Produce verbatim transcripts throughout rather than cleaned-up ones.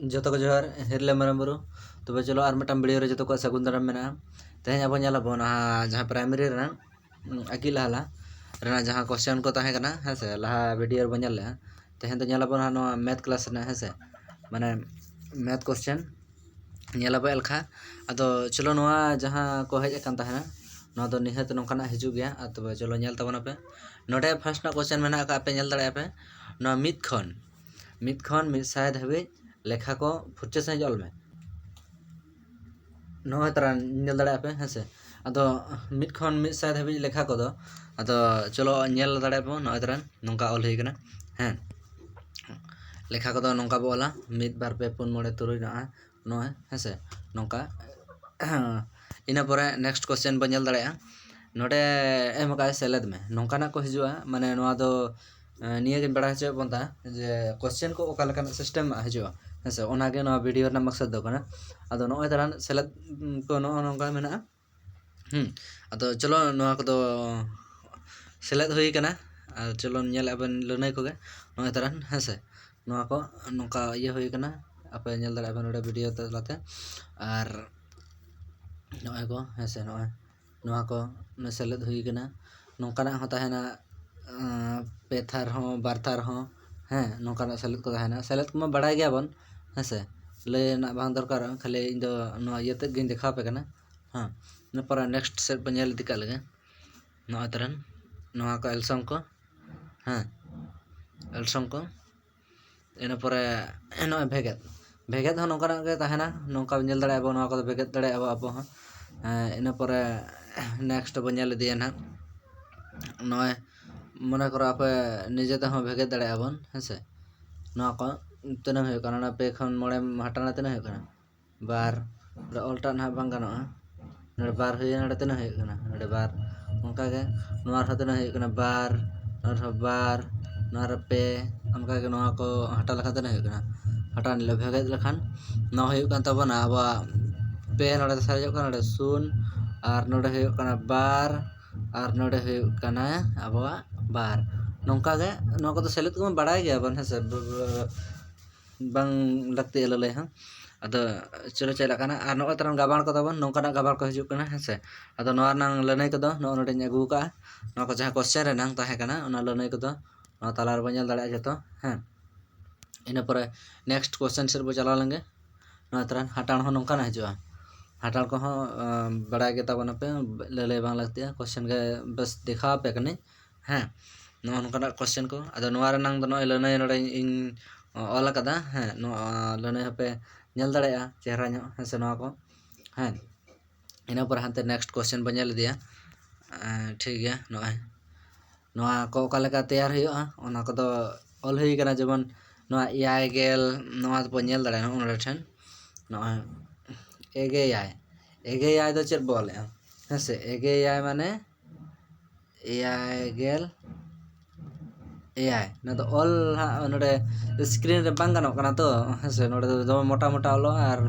ᱡᱚᱛᱚ ᱠᱚ ᱡᱚᱦᱟᱨ, ᱦᱤᱨᱞᱟᱹ ᱢᱟᱨᱟᱝ ᱵᱩᱨᱩ᱾ ᱛᱚᱵᱮ ᱪᱚᱞᱚ ᱟᱨ ᱢᱤᱫᱴᱟᱝ video ᱨᱮ ᱡᱚᱛᱚ ᱠᱚᱣᱟᱜ ᱥᱟᱹᱜᱩᱱ ᱫᱟᱨᱟᱢ ᱢᱮᱱᱟᱜᱼᱟ᱾ ᱛᱮᱦᱮᱧ ᱟᱵᱚ ᱧᱮᱞ ᱟᱵᱚᱱ ᱡᱟᱦᱟᱸ primary ᱨᱮᱱᱟᱜ ᱟᱹᱠᱤᱞ ᱟᱦᱞᱟ ᱨᱮᱱᱟᱜ ᱡᱟᱦᱟᱸ question ᱠᱚ ᱛᱟᱦᱮᱸ ᱠᱟᱱᱟ, ᱦᱮᱸ ᱥᱮ, ᱞᱟᱦᱟ video ᱨᱮᱵᱚᱱ ᱧᱮᱞ ᱞᱮᱜᱼᱟ᱾ ᱛᱮᱦᱮᱧ ᱫᱚ ᱧᱮᱞ ᱟᱵᱚᱱ ᱦᱟᱸᱜ ᱱᱚᱣᱟ math class ᱨᱮᱱᱟᱜ, ᱦᱮᱸ ᱥᱮ, ᱢᱟᱱᱮ math question ᱧᱮᱞ ᱟᱵᱚ ᱮᱞᱠᱷᱟ᱾ ᱟᱫᱚ ᱪᱚᱞᱚ ᱱᱚᱣᱟ ᱡᱟᱦᱟᱸ ᱠᱚ ᱦᱮᱡ ᱟᱠᱟᱱ ᱛᱟᱦᱮᱱᱟ, ᱱᱚᱣᱟ ᱫᱚ ᱱᱤᱦᱟᱹᱛ ᱱᱚᱝᱠᱟᱱᱟᱜ ᱦᱤᱡᱩᱜ ᱜᱮᱭᱟ᱾ ᱟᱨ ᱛᱚᱵᱮ ᱪᱚᱞᱚ ᱧᱮᱞ ᱛᱟᱵᱚᱱ ᱟᱯᱮ᱾ ᱱᱚᱰᱮ first ᱨᱮᱱᱟᱜ question ᱢᱮᱱᱟᱜ ᱟᱠᱟᱫ, ᱟᱯᱮ ᱧᱮᱞ ᱫᱟᱲᱮᱭᱟᱜᱼᱟ ᱯᱮ, ᱱᱚᱣᱟ ᱢᱤᱫ ᱠᱷᱚᱱ ᱢᱤᱫ ᱠᱷᱚᱱ ᱢᱤᱫ ᱥᱟᱭ ᱫᱷᱟᱹᱵᱤᱡ ᱞᱮᱠᱷᱟ ᱠᱚ ᱯᱷᱩᱨᱪᱟᱹ ᱥᱟᱺᱦᱤᱡ ᱚᱞ ᱢᱮ᱾ ᱱᱚᱜᱼᱚᱭ ᱛᱟᱨᱟ ᱧᱮᱞ ᱫᱟᱲᱮᱭᱟᱜᱼᱟ ᱯᱮ, ᱦᱮᱸ ᱥᱮ᱾ ᱟᱫᱚ ᱢᱤᱫ ᱠᱷᱚᱱ ᱢᱤᱫ ᱥᱟᱭ ᱫᱷᱟᱹᱵᱤᱡ ᱞᱮᱠᱷᱟ ᱠᱚᱫᱚ, ᱟᱫᱚ ᱪᱚᱞᱚ ᱧᱮᱞ ᱫᱟᱲᱮᱭᱟᱜ ᱵᱚᱱ, ᱱᱚᱜᱼᱚᱭ ᱛᱟᱨᱟ ᱱᱚᱝᱠᱟ ᱚᱞ ᱦᱩᱭ ᱠᱟᱱᱟ, ᱦᱮᱸ᱾ ᱞᱮᱠᱷᱟ ᱠᱚᱫᱚ ᱱᱚᱝᱠᱟ ᱵᱚ ᱚᱞᱟ, ᱢᱤᱫ, ᱵᱟᱨ, ᱯᱮ, ᱯᱩᱱ, ᱢᱚᱬᱮ, ᱛᱩᱨᱩᱭ, ᱱᱚᱜᱼᱚᱭ, ᱱᱚᱜᱼᱚᱭ, ᱦᱮᱸ ᱥᱮ, ᱱᱚᱝᱠᱟ᱾ ᱤᱱᱟᱹ ᱯᱚᱨᱮ next question ᱵᱚᱱ ᱧᱮᱞ ᱫᱟᱲᱮᱭᱟᱜᱼᱟ, ᱱᱚᱰᱮ ᱮᱢ ᱟᱠᱟᱫᱼᱟᱭ ᱥᱮᱞᱮᱫ ᱢᱮ, ᱱᱚᱝᱠᱟᱱᱟᱜ ᱠᱚ ᱦᱤᱡᱩᱜᱼᱟ᱾ ᱢᱟᱱᱮ ᱱᱚᱣᱟ ᱫᱚ ᱮᱸ, ᱱᱤᱭᱟᱹ ᱜᱤᱧ ᱵᱟᱲᱟᱭ ᱦᱚᱪᱚᱭᱮᱫ ᱵᱚᱱ ᱛᱟᱦᱮᱸᱫ ᱡᱮ question ᱠᱚ ᱚᱠᱟ ᱞᱮᱠᱟᱱᱟᱜ system ᱦᱤᱡᱩᱜᱼᱟ, ᱦᱮᱸ ᱥᱮ, ᱚᱱᱟᱜᱮ ᱱᱚᱣᱟ video ᱨᱮᱱᱟᱜ ᱢᱚᱠᱥᱚᱫ ᱫᱚ ᱠᱟᱱᱟ᱾ ᱟᱫᱚ ᱱᱚᱜᱼᱚᱭ ᱛᱟᱨᱟ ᱥᱮᱞᱮᱫ ᱠᱚ ᱱᱚᱜᱼᱚ ᱱᱚᱝᱠᱟ ᱢᱮᱱᱟᱜᱼᱟ᱾ ᱦᱩᱸ, ᱟᱫᱚ ᱪᱚᱞᱚ ᱱᱚᱣᱟ ᱠᱚᱫᱚ ᱥᱮᱞᱮᱫ ᱦᱩᱭ ᱠᱟᱱᱟ᱾ ᱟᱨ ᱪᱚᱞᱚ ᱧᱮᱞᱮᱫᱼᱟ ᱵᱮᱱ ᱞᱟᱹᱱᱟᱹᱭ ᱠᱚᱜᱮ ᱱᱚᱜᱼᱚᱭ ᱛᱟᱨᱟ, ᱦᱮᱸ ᱥᱮ, ᱱᱚᱣᱟ ᱠᱚ ᱱᱚᱝᱠᱟ ᱤᱭᱟᱹ ᱦᱩᱭ ᱠᱟᱱᱟ, ᱟᱯᱮ ᱧᱮᱞ ᱫᱟᱲᱮᱭᱟᱜᱼᱟ ᱵᱮᱱ ᱱᱚᱰᱮ video ᱛᱟᱞᱟᱛᱮ᱾ ᱟᱨ ᱱᱚᱜᱼᱚᱭ ᱠᱚ, ᱦᱮᱸ ᱥᱮ, ᱱᱚᱜᱼᱚᱭ ᱱᱚᱣᱟ ᱠᱚ ᱥᱮᱞᱮᱫ ᱦᱩᱭ ᱠᱟᱱᱟ᱾ ᱱᱚᱝᱠᱟᱱᱟᱜ ᱦᱚᱸ ᱛᱟᱦᱮᱱᱟ, ᱟᱸ, ᱯᱮ ᱛᱷᱟᱨ ᱦᱚᱸ, ᱵᱟᱨ ᱛᱷᱟᱨ ᱦᱚᱸ, ᱦᱮᱸ, ᱱᱚᱝᱠᱟᱱᱟᱜ ᱥᱮᱞᱮᱫ ᱠᱚ ᱛᱟᱦᱮᱱᱟ᱾ ᱥᱮᱞᱮᱫ ᱠᱚᱢᱟ ᱵᱟᱲᱟᱭ ᱜᱮᱭᱟᱵᱚᱱ, ᱦᱮᱸ ᱥᱮ, ᱞᱟᱹᱭ ᱨᱮᱱᱟᱜ ᱵᱟᱝ ᱫᱚᱨᱠᱟᱨᱚᱜᱼᱟ, ᱠᱷᱟᱹᱞᱤ ᱤᱧ ᱫᱚ ᱱᱚᱣᱟ ᱤᱭᱟᱹ ᱛᱮᱫ ᱜᱤᱧ ᱫᱮᱠᱷᱟᱣ ᱟᱯᱮ ᱠᱟᱱᱟ᱾ ᱦᱮᱸ, ᱤᱱᱟᱹ ᱯᱚᱨᱮ next ᱥᱮᱫ ᱵᱚᱱ ᱧᱮᱞ ᱤᱫᱤ ᱠᱟᱜ ᱞᱮᱜᱮ᱾ ᱱᱚᱜᱼᱚᱭ ᱛᱟᱨᱟ ᱱᱚᱣᱟ ᱠᱚ ᱮᱞᱥᱚᱝ ᱠᱚ, ᱦᱮᱸ, ᱮᱞᱥᱚᱝ ᱠᱚ, ᱤᱱᱟᱹ ᱯᱚᱨᱮ ᱱᱚᱜᱼᱚᱭ ᱵᱷᱮᱜᱮᱫ, ᱵᱷᱮᱜᱮᱫ ᱦᱚᱸ ᱱᱚᱝᱠᱟᱱᱟᱜ ᱜᱮ ᱛᱟᱦᱮᱱᱟ, ᱱᱚᱝᱠᱟ ᱧᱮᱞ ᱫᱟᱲᱮᱭᱟᱜᱼᱟ ᱵᱚᱱ, ᱱᱚᱣᱟ ᱠᱚᱫᱚ ᱵᱷᱮᱜᱮᱫ ᱫᱟᱲᱮᱭᱟᱜᱼᱟ ᱵᱚ ᱟᱵᱚ ᱦᱚᱸ᱾ ᱦᱮᱸ, ᱤᱱᱟᱹ ᱯᱚᱨᱮ next ᱵᱚᱱ ᱧᱮᱞ ᱤᱫᱤᱭᱟ ᱱᱟᱦᱟᱜ, ᱱᱚᱜᱼᱚᱭ ᱢᱚᱱᱮ ᱠᱚᱨᱚ ᱟᱯᱮ ᱱᱤᱡᱮ ᱛᱮᱦᱚᱸ ᱵᱷᱮᱜᱮᱫ ᱫᱟᱲᱮᱭᱟᱜᱼᱟ ᱵᱚᱱ, ᱦᱮᱸ ᱥᱮ᱾ ᱱᱚᱣᱟ ᱠᱚ ᱛᱤᱱᱟᱹᱜ ᱦᱩᱭᱩᱜ ᱠᱟᱱᱟ, ᱚᱱᱟ ᱯᱮ ᱠᱷᱚᱱ ᱢᱚᱬᱮ ᱦᱟᱴᱟᱱᱟ ᱛᱤᱱᱟᱹᱜ ᱦᱩᱭᱩᱜ ᱠᱟᱱᱟ? ᱵᱟᱨ᱾ ᱱᱚᱰᱮ ᱚᱞᱴᱟᱜ ᱱᱟᱦᱟᱜ ᱵᱟᱝ ᱜᱟᱱᱚᱜᱼᱟ᱾ ᱱᱚᱰᱮ ᱵᱟᱨ ᱦᱩᱭᱮᱱᱟ, ᱱᱚᱰᱮ ᱛᱤᱱᱟᱹᱜ ᱦᱩᱭᱩᱜ ᱠᱟᱱᱟ? ᱱᱚᱰᱮ ᱵᱟᱨ᱾ ᱚᱱᱠᱟᱜᱮ ᱱᱚᱣᱟ ᱨᱮᱦᱚᱸ ᱛᱤᱱᱟᱹᱜ ᱦᱩᱭᱩᱜ ᱠᱟᱱᱟ? ᱵᱟᱨ᱾ ᱱᱚᱣᱟ ᱨᱮᱦᱚᱸ ᱵᱟᱨ᱾ ᱱᱚᱣᱟ ᱨᱮ ᱯᱮ᱾ ᱚᱱᱠᱟᱜᱮ ᱱᱚᱣᱟ ᱠᱚ ᱦᱟᱴᱟᱣ ᱞᱮᱠᱷᱟᱱ ᱛᱤᱱᱟᱹᱜ ᱦᱩᱭᱩᱜ ᱠᱟᱱᱟ? ᱦᱟᱴᱟᱣ ᱱᱤᱞᱟᱹ ᱵᱷᱮᱜᱮᱫ ᱞᱮᱠᱷᱟᱱ ᱱᱚᱣᱟ ᱦᱩᱭᱩᱜ ᱠᱟᱱ ᱛᱟᱵᱚᱱᱟ ᱟᱵᱚᱣᱟᱜ ᱯᱮ, ᱱᱚᱰᱮ ᱥᱟᱨᱮᱡᱚᱜ ᱠᱟᱱᱟ, ᱱᱚᱰᱮ ᱥᱩᱱ, ᱟᱨ ᱱᱚᱰᱮ ᱦᱩᱭᱩᱜ ᱠᱟᱱᱟ ᱵᱟᱨ, ᱟᱨ ᱱᱚᱰᱮ ᱦᱩᱭᱩᱜ ᱠᱟᱱᱟ ᱟᱵᱚᱣᱟᱜ ᱵᱟᱨ᱾ ᱱᱚᱝᱠᱟ ᱜᱮ ᱱᱚᱣᱟ ᱠᱚᱫᱚ ᱥᱮᱞᱮᱫ ᱠᱚᱵᱚᱱ ᱵᱟᱲᱟᱭ ᱜᱮᱭᱟᱵᱚᱱ, ᱦᱮᱸ ᱥᱮ, ᱵ-, ᱵ-, ᱵᱟᱝ ᱞᱟᱹᱠᱛᱤᱜᱼᱟ ᱞᱟᱹᱞᱟᱹᱭ ᱦᱚᱸ᱾ ᱟᱫᱚ ᱪᱚᱞᱚ ᱪᱟᱞᱟᱜ ᱠᱟᱱᱟ᱾ ᱟᱨ ᱱᱚᱜᱼᱚᱭ ᱛᱟᱨᱟᱝ ᱜᱟᱵᱟᱬ ᱠᱚ ᱛᱟᱵᱚᱱ, ᱱᱚᱝᱠᱟᱱᱟᱜ ᱜᱟᱵᱟᱬ ᱠᱚ ᱦᱤᱡᱩᱜ ᱠᱟᱱᱟ, ᱦᱮᱸ ᱥᱮ᱾ ᱟᱫᱚ ᱱᱚᱣᱟ ᱨᱮᱱᱟᱝ ᱞᱟᱹᱱᱟᱹᱭ ᱠᱚᱫᱚ ᱱᱚᱜᱼᱚ ᱱᱚᱰᱮᱧ ᱟᱹᱜᱩ ᱟᱠᱟᱫᱼᱟ᱾ ᱱᱚᱣᱟ ᱠᱚ ᱡᱟᱦᱟᱸ question ᱨᱮᱱᱟᱝ ᱛᱟᱦᱮᱸ ᱠᱟᱱᱟ, ᱚᱱᱟ ᱞᱟᱹᱱᱟᱹᱭ ᱠᱚᱫᱚ ᱱᱚᱣᱟ ᱛᱟᱞᱟ ᱨᱮᱵᱚᱱ ᱧᱮᱞ ᱫᱟᱲᱮᱭᱟᱜᱼᱟ ᱡᱚᱛᱚ, ᱦᱮᱸ᱾ ᱤᱱᱟᱹ ᱯᱚᱨᱮ next question ᱥᱮᱫ ᱵᱚ ᱪᱟᱞᱟᱣ ᱞᱮᱱᱜᱮ᱾ ᱱᱚᱣᱟ ᱛᱟᱨᱟᱝ ᱦᱟᱴᱟᱬ ᱦᱚᱸ ᱱᱚᱝᱠᱟᱱᱟᱜ ᱦᱤᱡᱩᱜᱼᱟ᱾ ᱦᱟᱴᱟᱬ ᱠᱚᱦᱚᱸ, ᱟᱸ, ᱵᱟᱲᱟᱭ ᱜᱮ ᱛᱟᱵᱚᱱᱟᱯᱮ, ᱞᱟᱹᱞᱟᱹᱭ ᱵᱟᱝ ᱞᱟᱹᱠᱛᱤᱜᱼᱟ, question ᱜᱮ ᱵᱮᱥ ᱫᱮᱠᱷᱟᱣ ᱟᱯᱮ ᱠᱟᱹᱱᱟᱹᱧ, ᱦᱮᱸ᱾ ᱱᱚᱜᱼᱚ ᱱᱚᱝᱠᱟᱱᱟᱜ question ᱠᱚ᱾ ᱟᱫᱚ ᱱᱚᱣᱟ ᱨᱮᱱᱟᱝ ᱫᱚ ᱱᱚᱜᱼᱚᱭ ᱞᱟᱹᱱᱟᱹᱭ ᱱᱚᱰᱮ ᱤᱧ ᱚᱞ ᱟᱠᱟᱫᱟ, ᱦᱮᱸ᱾ ᱱᱚᱣᱟ ᱞᱟᱹᱱᱟᱹᱭ ᱦᱚᱸᱯᱮ ᱧᱮᱞ ᱫᱟᱲᱮᱭᱟᱜᱼᱟ ᱪᱮᱦᱨᱟ ᱧᱚᱜ, ᱦᱮᱸ ᱥᱮ, ᱱᱚᱣᱟ ᱠᱚ, ᱦᱮᱸ᱾ ᱤᱱᱟᱹ ᱯᱚᱨᱮ ᱦᱟᱱᱛᱮ next question ᱵᱚᱱ ᱧᱮᱞ ᱤᱫᱤᱭᱟ᱾ ᱮᱸ, ᱴᱷᱤᱠ ᱜᱮᱭᱟ, ᱱᱚᱜᱼᱚᱭ ᱱᱚᱣᱟ ᱠᱚ ᱚᱠᱟ ᱞᱮᱠᱟ ᱛᱮᱭᱟᱨ ᱦᱩᱭᱩᱜᱼᱟ, ᱚᱱᱟ ᱠᱚᱫᱚ ᱚᱞ ᱦᱩᱭ ᱠᱟᱱᱟ᱾ ᱡᱮᱢᱚᱱ ᱱᱚᱣᱟ ᱮᱭᱟᱭ ᱜᱮᱞ, ᱱᱚᱣᱟ ᱫᱚᱵᱚᱱ ᱧᱮᱞ ᱫᱟᱲᱮᱭᱟᱜᱼᱟ ᱱᱚᱜᱼᱚ ᱱᱚᱰᱮ ᱴᱷᱮᱱ, ᱱᱚᱜᱼᱚᱭ ᱮᱜᱮᱭᱟᱭ, ᱮᱜᱮᱭᱟᱭ ᱫᱚ ᱪᱮᱫ ᱵᱚ ᱚᱞᱮᱜᱼᱟ? ᱦᱮᱸ ᱥᱮ, ᱮᱜᱮᱭᱟᱭ ᱢᱟᱱᱮ ᱮᱭᱟᱭ ᱜᱮᱞ ᱮᱭᱟᱭ᱾ ᱱᱚᱣᱟ ᱫᱚ ᱚᱞ ᱦᱟᱸᱜ ᱱᱚᱰᱮ screen ᱨᱮ ᱵᱟᱝ ᱜᱟᱱᱚᱜ ᱠᱟᱱᱟ ᱛᱚ, ᱦᱮᱸ ᱥᱮ, ᱱᱚᱰᱮ ᱫᱚ ᱫᱚᱢᱮ ᱢᱚᱴᱟ ᱢᱚᱴᱟ ᱚᱞᱚᱜᱼᱟ ᱟᱨ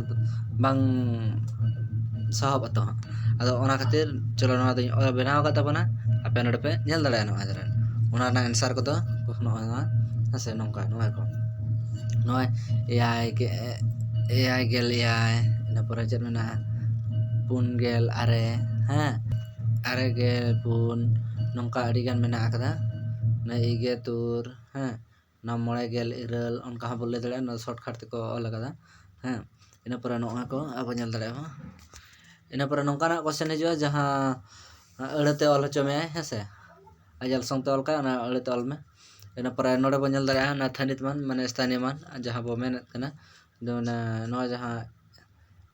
ᱵᱟᱝ ᱥᱟᱦᱚᱵ ᱟᱛᱚ ᱦᱟᱸᱜ᱾ ᱟᱫᱚ ᱚᱱᱟ ᱠᱷᱟᱹᱛᱤᱨ ᱪᱚᱞᱚ ᱱᱚᱣᱟ ᱫᱚᱧ ᱚᱞ ᱵᱮᱱᱟᱣ ᱟᱠᱟᱫ ᱛᱟᱵᱚᱱᱟ, ᱟᱯᱮ ᱱᱚᱰᱮ ᱯᱮ ᱧᱮᱞ ᱫᱟᱲᱮᱭᱟᱜᱼᱟ ᱱᱚᱣᱟ ᱨᱮ᱾ ᱚᱱᱟ ᱨᱮᱱᱟᱜ answer ᱠᱚᱫᱚ ᱱᱚᱜᱼᱚᱭ ᱱᱚᱣᱟ, ᱦᱮᱸ ᱥᱮ, ᱱᱚᱝᱠᱟ, ᱱᱚᱣᱟ ᱠᱚ᱾ ᱱᱚᱜᱼᱚᱭ ᱮᱭᱟᱭ ᱜᱮ, ᱮᱭᱟᱭ ᱜᱮᱞ ᱮᱭᱟᱭ, ᱤᱱᱟᱹ ᱯᱚᱨᱮ ᱪᱮᱫ ᱢᱮᱱᱟᱜᱼᱟ? ᱯᱩᱱ ᱜᱮᱞ ᱟᱨᱮ, ᱦᱮᱸ, ᱟᱨᱮ ᱜᱮᱞ ᱯᱩᱱ, ᱱᱚᱝᱠᱟ ᱟᱹᱰᱤ ᱜᱟᱱ ᱢᱮᱱᱟᱜ ᱟᱠᱟᱫᱟ᱾ ᱚᱱᱟ ᱤᱜᱮ ᱛᱩᱨ, ᱦᱮᱸ, ᱚᱱᱟ ᱢᱚᱬᱮ ᱜᱮᱞ ᱤᱨᱟᱹᱞ, ᱚᱱᱠᱟ ᱦᱚᱸ ᱵᱚᱱ ᱞᱟᱹᱭ ᱫᱟᱲᱮᱭᱟᱜᱼᱟ, ᱱᱚᱣᱟ shortcut ᱛᱮᱠᱚ ᱚᱞ ᱟᱠᱟᱫᱟ, ᱦᱮᱸ᱾ ᱤᱱᱟᱹ ᱯᱚᱨᱮ ᱱᱚᱜᱼᱚᱭ ᱠᱚ ᱟᱵᱚ ᱧᱮᱞ ᱫᱟᱲᱮᱭᱟᱜᱼᱟ ᱵᱚᱱ᱾ ᱤᱱᱟᱹ ᱯᱚᱨᱮ ᱱᱚᱝᱠᱟᱱᱟᱜ question ᱦᱤᱡᱩᱜᱼᱟ, ᱡᱟᱦᱟᱸ ᱟᱹᱲᱟᱹ ᱛᱮ ᱚᱞ ᱦᱚᱪᱚ ᱢᱮᱭᱟᱭ, ᱦᱮᱸ ᱥᱮ, ᱟᱡ ᱚᱞ ᱥᱚᱝ ᱛᱮ ᱚᱞ ᱠᱟᱜᱼᱟᱭ, ᱚᱱᱟ ᱟᱹᱲᱟᱹ ᱛᱮ ᱚᱞ ᱢᱮ᱾ ᱤᱱᱟᱹ ᱯᱚᱨᱮ ᱱᱚᱰᱮ ᱵᱚᱱ ᱧᱮᱞ ᱫᱟᱲᱮᱭᱟᱜᱼᱟ, ᱚᱱᱟ ᱛᱷᱟᱹᱱᱤᱛ ᱢᱟᱱ, ᱢᱟᱱᱮ ᱥᱛᱷᱟᱱᱤᱭᱚ ᱢᱟᱱ, ᱡᱟᱦᱟᱸ ᱵᱚ ᱢᱮᱱᱮᱫ ᱠᱟᱱᱟ, ᱡᱮᱢᱚᱱ, ᱱᱚᱣᱟ ᱡᱟᱦᱟᱸ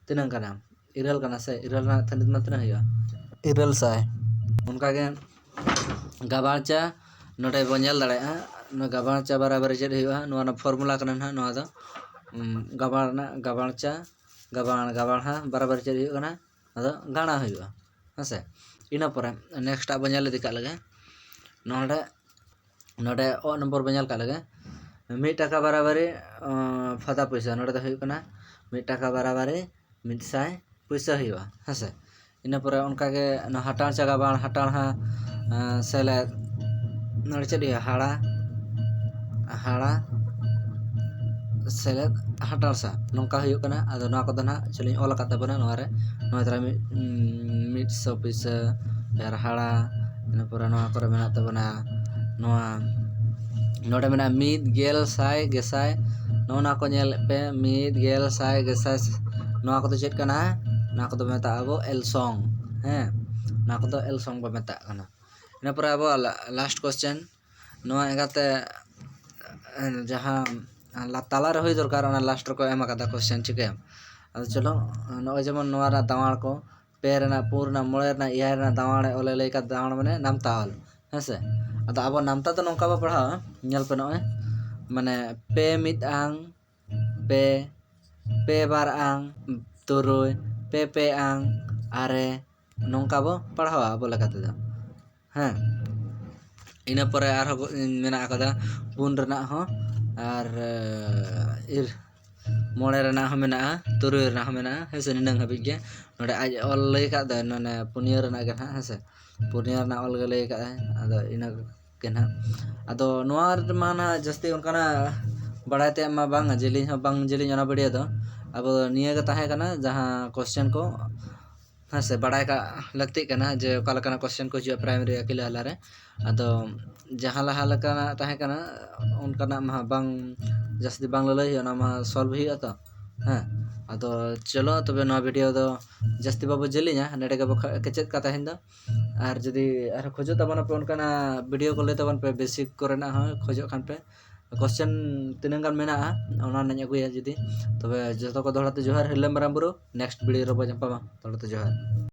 ᱛᱤᱱᱟᱹᱝ ᱠᱟᱱᱟ, ᱤᱨᱟᱹᱞ ᱠᱟᱱᱟ ᱥᱮ, ᱤᱨᱟᱹᱞ ᱨᱮᱱᱟᱜ ᱛᱷᱟᱹᱱᱤᱛ ᱢᱟᱱ ᱛᱤᱱᱟᱹᱜ ᱦᱩᱭᱩᱜᱼᱟ? ᱤᱨᱟᱹᱞ ᱥᱟᱭ᱾ ᱚᱱᱠᱟᱜᱮ ᱜᱟᱵᱟᱬᱪᱟ ᱱᱚᱰᱮ ᱵᱚᱱ ᱧᱮᱞ ᱫᱟᱲᱮᱭᱟᱜᱼᱟ, ᱱᱚᱣᱟ ᱜᱟᱵᱟᱬᱪᱟ ᱵᱟᱨᱟᱵᱟᱨᱤ ᱪᱮᱫ ᱦᱩᱭᱩᱜᱼᱟ? ᱱᱚᱣᱟ ᱨᱮᱱᱟᱜ formula ᱠᱟᱱᱟ ᱱᱟᱦᱟᱜ ᱱᱚᱣᱟ ᱫᱚ, ᱩᱢ, ᱜᱟᱵᱟᱬ ᱨᱮᱱᱟᱜ, ᱜᱟᱵᱟᱬᱪᱟ, ᱜᱟᱵᱟᱬ, ᱜᱟᱵᱟᱬᱦᱟ ᱵᱟᱨᱟᱵᱟᱨᱤ ᱪᱮᱫ ᱦᱩᱭᱩᱜ ᱠᱟᱱᱟ? ᱚᱱᱟ ᱫᱚ ᱜᱟᱬᱟ ᱦᱩᱭᱩᱜᱼᱟ, ᱦᱮᱸ ᱥᱮ᱾ ᱤᱱᱟᱹ ᱯᱚᱨᱮ next ᱟᱜ ᱵᱚᱱ ᱧᱮᱞ ᱤᱫᱤ ᱠᱟᱜ ᱞᱮᱜᱮ᱾ ᱱᱚᱰᱮ, ᱱᱚᱰᱮ ᱚ ᱱᱚᱢᱵᱚᱨ ᱵᱚᱱ ᱧᱮᱞ ᱠᱟᱜ ᱞᱮᱜᱮ᱾ ᱢᱤᱫ ᱴᱟᱠᱟ ᱵᱟᱨᱟᱵᱟᱨᱤ, ᱟᱸ, ᱯᱷᱟᱫᱟ ᱯᱚᱭᱥᱟ, ᱱᱚᱰᱮ ᱫᱚ ᱦᱩᱭᱩᱜ ᱠᱟᱱᱟ ᱢᱤᱫ ᱴᱟᱠᱟ ᱵᱟᱨᱟᱵᱟᱨᱤ ᱢᱤᱫ ᱥᱟᱭ ᱯᱩᱭᱥᱟᱹ ᱦᱩᱭᱩᱜᱼᱟ, ᱦᱮᱸ ᱥᱮ᱾ ᱤᱱᱟᱹ ᱯᱚᱨᱮ ᱚᱱᱠᱟᱜᱮ ᱚᱱᱟ ᱦᱟᱴᱟᱬ ᱪᱟ ᱜᱟᱵᱟᱬ, ᱦᱟᱴᱟᱬᱦᱟ, ᱟᱸ, ᱥᱮᱞᱮᱫ, ᱱᱚᱰᱮ ᱪᱮᱫ ᱦᱩᱭᱩᱜᱼᱟ? ᱦᱟᱲᱟ, ᱦᱟᱲᱟ, ᱥᱮᱞᱮᱫ ᱦᱟᱴᱟᱬ ᱥᱟ, ᱱᱚᱝᱠᱟ ᱦᱩᱭᱩᱜ ᱠᱟᱱᱟ᱾ ᱟᱫᱚ ᱱᱚᱣᱟ ᱠᱚᱫᱚ ᱱᱟᱦᱟᱜ ᱪᱚᱞᱚᱧ ᱚᱞ ᱟᱠᱟᱫ ᱛᱟᱵᱚᱱᱟ ᱱᱚᱣᱟ ᱨᱮ᱾ ᱱᱚᱣᱟ ᱫᱷᱟᱨᱟ ᱢᱤᱫ, ᱩᱸ, ᱢᱤᱫ ᱥᱚ ᱯᱩᱭᱥᱟᱹ, ᱯᱮ ᱦᱟᱲᱟ, ᱤᱱᱟᱹ ᱯᱚᱨᱮ ᱱᱚᱣᱟ ᱠᱚᱨᱮ ᱢᱮᱱᱟᱜ ᱛᱟᱵᱚᱱᱟ ᱱᱚᱣᱟ, ᱱᱚᱰᱮ ᱢᱮᱱᱟᱜᱼᱟ ᱢᱤᱫ ᱜᱮᱞ ᱥᱟᱭ ᱜᱮᱥᱟᱭ, ᱱᱚᱜᱼᱚ ᱱᱚᱣᱟ ᱠᱚ ᱧᱮᱞᱮᱫ ᱯᱮ, ᱢᱤᱫ ᱜᱮᱞ ᱥᱟᱭ ᱜᱮᱥᱟᱭ᱾ ᱱᱚᱣᱟ ᱠᱚᱫᱚ ᱪᱮᱫ ᱠᱟᱱᱟ? ᱱᱚᱣᱟ ᱠᱚᱫᱚ ᱢᱮᱛᱟᱜᱼᱟ ᱟᱵᱚ ᱮᱞᱥᱚᱝ᱾ ᱦᱮᱸ, ᱱᱚᱣᱟ ᱠᱚᱫᱚ ᱮᱞᱥᱚᱝ ᱵᱚ ᱢᱮᱛᱟᱜ ᱠᱟᱱᱟ᱾ ᱤᱱᱟᱹ ᱯᱚᱨᱮ ᱟᱵᱚᱣᱟᱜ ᱞᱟ-, last question, ᱱᱚᱣᱟ ᱮᱸᱜᱟᱛᱮ, ᱮ, ᱡᱟᱦᱟᱸ ᱞᱟ-, ᱛᱟᱞᱟᱨᱮ ᱦᱩᱭ ᱫᱚᱨᱠᱟᱨ, ᱚᱱᱟ last ᱨᱮᱠᱚ ᱮᱢ ᱟᱠᱟᱫᱟ question, ᱪᱤᱠᱟᱹᱭᱟᱢ? ᱟᱫᱚ ᱪᱚᱞᱚ, ᱱᱚᱜᱼᱚᱭ ᱡᱮᱢᱚᱱ ᱱᱚᱣᱟ ᱨᱮᱱᱟᱜ ᱫᱟᱣᱟᱲ ᱠᱚ, ᱯᱮ ᱨᱮᱱᱟᱜ, ᱯᱩᱱ ᱨᱮᱱᱟᱜ, ᱢᱚᱬᱮ ᱨᱮᱱᱟᱜ, ᱮᱭᱟᱭ ᱨᱮᱱᱟᱜ ᱫᱟᱣᱟᱲ ᱮ ᱚᱞᱮ ᱞᱟᱹᱭ ᱠᱟᱫ, ᱫᱟᱣᱟᱲ ᱢᱟᱱᱮ ᱱᱟᱢᱛᱟ ᱚᱞ, ᱦᱮᱸ ᱥᱮ? ᱟᱫᱚ ᱟᱵᱚ ᱱᱟᱢᱛᱟ ᱫᱚ ᱱᱚᱝᱠᱟ ᱵᱚ ᱯᱟᱲᱦᱟᱣᱟ, ᱧᱮᱞ ᱯᱮ ᱱᱚᱜᱼᱚᱭ, ᱢᱟᱱᱮ ᱯᱮ ᱢᱤᱫ ᱟᱝ, ᱯᱮ, ᱯᱮ ᱵᱟᱨ ᱟᱝ, ᱛᱩᱨᱩᱭ, ᱯᱮ ᱯᱮ ᱟᱝ, ᱟᱨᱮ, ᱱᱚᱝᱠᱟ ᱵᱚ ᱯᱟᱲᱦᱟᱣᱟ ᱟᱵᱚ ᱞᱮᱠᱟ ᱛᱮᱫᱚ᱾ ᱦᱮᱸ, ᱤᱱᱟᱹ ᱯᱚᱨᱮ ᱟᱨᱦᱚᱸ ᱢᱮᱱᱟᱜ ᱟᱠᱟᱫᱟ ᱯᱩᱱ ᱨᱮᱱᱟᱜ ᱦᱚᱸ, ᱟᱨ, ᱤᱨ-, ᱢᱚᱬᱮ ᱨᱮᱱᱟᱜ ᱦᱚᱸ ᱢᱮᱱᱟᱜᱼᱟ, ᱛᱩᱨᱩᱭ ᱨᱮᱱᱟᱜ ᱦᱚᱸ ᱢᱮᱱᱟᱜᱼᱟ, ᱦᱮᱸ ᱥᱮ? ᱱᱤᱱᱟᱹᱝ ᱦᱟᱹᱵᱤᱡ ᱜᱮ ᱱᱚᱰᱮ ᱟᱡ ᱚᱞ ᱞᱟᱹᱭ ᱟᱠᱟᱫ ᱫᱚ, ᱱᱚᱰᱮ ᱯᱩᱱᱭᱟᱹ ᱨᱮᱱᱟᱜ ᱜᱮ ᱱᱟᱦᱟᱜ, ᱦᱮᱸ ᱥᱮ? ᱯᱩᱱᱭᱟᱹ ᱨᱮᱱᱟᱜ ᱚᱞ ᱜᱮ ᱞᱟᱹᱭ ᱟᱠᱟᱫ ᱟᱭ᱾ ᱟᱫᱚ ᱤᱱᱟᱹ ᱜᱮ ᱱᱟᱦᱟᱜ᱾ ᱟᱫᱚ ᱱᱚᱣᱟ ᱨᱮᱢᱟ ᱱᱟᱦᱟᱜ ᱡᱟᱹᱥᱛᱤ ᱚᱱᱠᱟᱱᱟᱜ ᱵᱟᱲᱟᱭ ᱛᱮᱭᱟᱜ ᱢᱟ ᱵᱟᱝ, ᱡᱮᱞᱮᱧ ᱦᱚᱸ ᱵᱟᱝ ᱡᱮᱞᱮᱧ ᱚᱱᱟ video ᱫᱚ᱾ ᱟᱵᱚ ᱱᱤᱭᱟᱹ ᱜᱮ ᱛᱟᱦᱮᱸ ᱠᱟᱱᱟ ᱡᱟᱦᱟᱸ question ᱠᱚ, ᱦᱮᱸ ᱥᱮ, ᱵᱟᱲᱟᱭ ᱠᱟᱜ ᱞᱟᱹᱠᱛᱤᱜ ᱠᱟᱱᱟ ᱡᱮ ᱚᱠᱟ ᱞᱮᱠᱟᱱᱟᱜ question ᱠᱚ ᱦᱤᱡᱩᱜᱼᱟ primary ᱟᱹᱠᱤᱞ ᱟᱦᱞᱟ ᱨᱮ᱾ ᱟᱫᱚ ᱡᱟᱦᱟᱸ ᱞᱟᱦᱟ ᱞᱮᱠᱟᱱᱟᱜ ᱛᱟᱦᱮᱸ ᱠᱟᱱᱟ, ᱚᱱᱠᱟᱱᱟᱜ ᱢᱟ ᱵᱟᱝ, ᱡᱟᱹᱥᱛᱤ ᱵᱟᱝ ᱞᱟᱹᱞᱟᱹᱭ ᱦᱩᱭᱩᱜᱼᱟ, ᱚᱱᱟ ᱢᱟ solve ᱦᱩᱭᱩᱜᱼᱟ ᱛᱚ᱾ ᱦᱮᱸ, ᱟᱫᱚ ᱪᱚᱞᱚ ᱛᱚᱵᱮ ᱱᱚᱣᱟ video ᱫᱚ ᱡᱟᱹᱥᱛᱤ ᱵᱟᱵᱚ ᱡᱮᱞᱮᱧᱟ, ᱱᱚᱰᱮ ᱜᱮᱵᱚ ᱠᱷᱟ-, ᱠᱮᱪᱮᱫ ᱠᱟᱜ ᱛᱮᱦᱮᱧ ᱫᱚ᱾ ᱟᱨ ᱡᱩᱫᱤ ᱟᱨᱦᱚᱸ ᱠᱷᱚᱡᱚᱜ ᱛᱟᱵᱚᱱᱟᱯᱮ ᱚᱱᱠᱟᱱᱟᱜ video ᱠᱚ, ᱞᱟᱹᱭ ᱛᱟᱵᱚᱱ ᱯᱮ, basic ᱠᱚᱨᱮᱱᱟᱜ ᱦᱚᱸ ᱠᱷᱚᱡᱚᱜ ᱠᱷᱟᱱ ᱯᱮ, question ᱛᱤᱱᱟᱹᱝ ᱜᱟᱱ ᱢᱮᱱᱟᱜᱼᱟ ᱚᱱᱟ ᱱᱟᱧ ᱟᱹᱜᱩᱭᱟ ᱡᱩᱫᱤ᱾ ᱛᱚᱵᱮ ᱡᱚᱛᱚ ᱠᱚ ᱫᱚᱦᱲᱟ ᱛᱮ ᱡᱚᱦᱟᱨ, ᱦᱤᱨᱞᱟᱹ ᱢᱟᱨᱟᱝ ᱵᱩᱨᱩ᱾ Next video ᱨᱮᱵᱚ ᱧᱟᱯᱟᱢᱟ, ᱫᱚᱦᱲᱟ ᱛᱮ ᱡᱚᱦᱟᱨ᱾